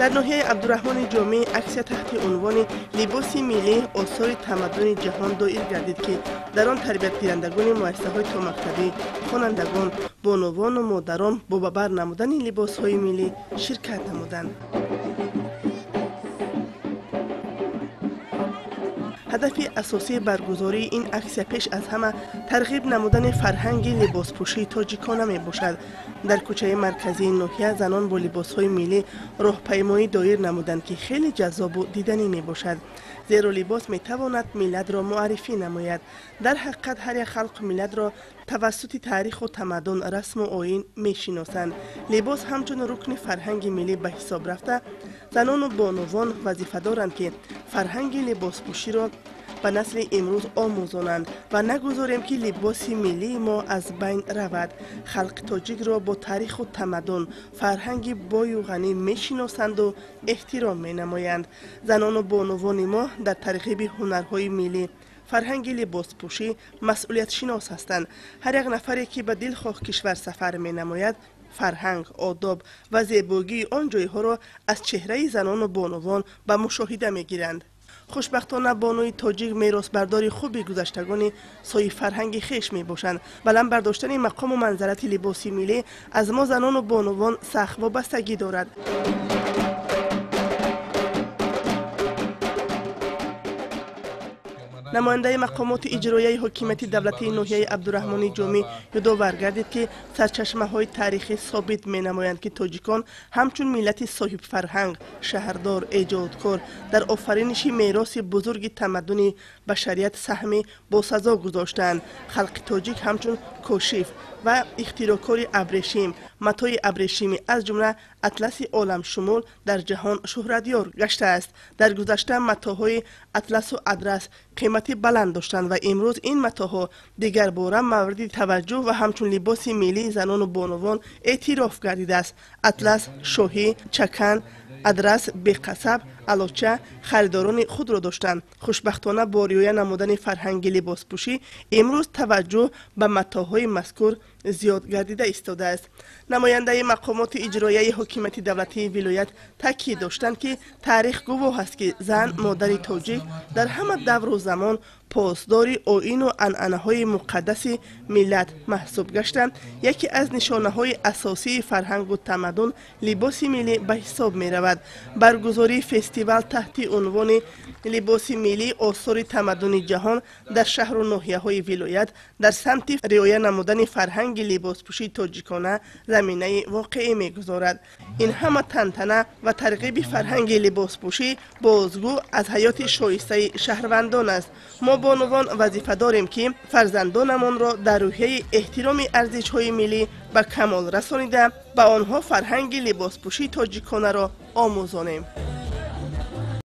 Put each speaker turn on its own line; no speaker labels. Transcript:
Дар ноҳияи Абдураҳмони Ҷомӣ аксия таҳти унвони либоси миллӣ осори тамаддуни ҷаҳон доир гардид, ки дар он тарбиятгирандагони муассисаҳои томактабӣ, хонандагон, бонувону модарон бо ба бар намудани либосҳои миллӣ ширкат намуданд. Ҳадафи асосии баргузории ин аксия пеш аз ҳама тарғиб намудани фарҳанги либоспӯшии тоҷикона мебошад. Дар кӯчаи марказии ноҳия занон бо либосҳои миллӣ роҳпаймоӣ доир намуданд, ки хеле ҷаззобу диданӣ мебошад, зеро либос метавонад миллатро муаррифӣ намояд. Дар ҳақиқат ҳар як халқу миллатро тавассути таъриху тамаддун, расму оин мешиносанд. Либос ҳамчун рукни фарҳанги миллӣ ба ҳисоб рафта, занону бонувон вазифа доранд, ки фарҳанги либоспӯширо ба насли имрӯз омӯзонанд ва нагузорем, ки либоси миллии мо аз байн равад. Халқи тоҷикро бо таъриху тамаддун, фарҳанги бою ғанӣ мешиносанду эҳтиром менамоянд. Занону бонувони мо дар тарғиби ҳунарҳои миллӣ, фарҳанги либоспӯшӣ масъулиятшинос ҳастанд. Ҳар як нафаре, ки ба дилхоҳ кишвар сафар менамояд, фарҳанг, одоб ва зебогии он ҷойҳоро аз чеҳраи занону бонувон ба мушоҳида мегиранд. Хушбахтона бонуи тоҷик меросбардори хуби гузаштагони соҳибфарҳанги хеш мебошанд. Баланд бардоштани мақому манзарати либоси миллӣ аз мо занону бонувон сахт вобастагӣ дорад. Намояндаи мақомоти иҷроияи ҳокимияти давлатии ноҳияи Абдураҳмони Ҷомӣ ёдовар гардид, ки сарчашмаҳои таърихӣ собит менамоянд, ки тоҷикон ҳамчун миллати соҳибфарҳанг, шаҳрдор, эҷодкор дар офариниши мероси бузурги тамаддуни башарият саҳми босазо гузоштаанд. Халқи тоҷик ҳамчун кошиф ва ихтироъкори абрешим, матои абрешимӣ, аз ҷумла атласи оламшумул дар ҷаҳон шӯҳратёр гаштааст. Дар гузашта матоҳои атласу адрас қимати баланд доштанд ва имрӯз ин матоҳо дигарбора мавриди таваҷҷӯҳ ва ҳамчун либоси миллии занону бонувон эътироф гардидааст. Атлас, шоҳӣ, чакан, адрас, беқасаб, алоча харидорони худро доштанд. Хушбахтона бо риоя намудани фарҳанги либоспӯшӣ имрӯз таваҷҷӯҳ ба матоҳои мазкур зиёд гардида истодааст. Намояндаи мақомоти иҷроияи ҳокимияти давлатии вилоят таъкид доштанд, ки таърих гувоҳ аст, ки зан, модари тоҷик дар ҳама давру замон посдори оину анъанаҳои муқаддаси миллат маҳсуб гашта, яке аз нишонаҳои асосии фарҳангу тамаддун либоси миллӣ ба ҳисоб меравад. Баргузории фестивал таҳти унвони либоси миллӣ осори тамаддуни ҷаҳон дар шаҳру ноҳияҳои вилоят дар самти риоя намудани фарҳанги либоспӯшии тоҷикона заминаи воқеӣ мегузорад. Ин ҳама тантана ва тарғиби фарҳанги либоспӯшӣ бозгӯ аз ҳаёти шоистаи шаҳрвандон аст. Мо бонувон вазифа дорем, ки фарзандонамонро дар рӯҳияи эҳтироми арзишҳои миллӣ ба камол расонида, ба онҳо фарҳанги либоспӯшии тоҷиконаро омӯзонем.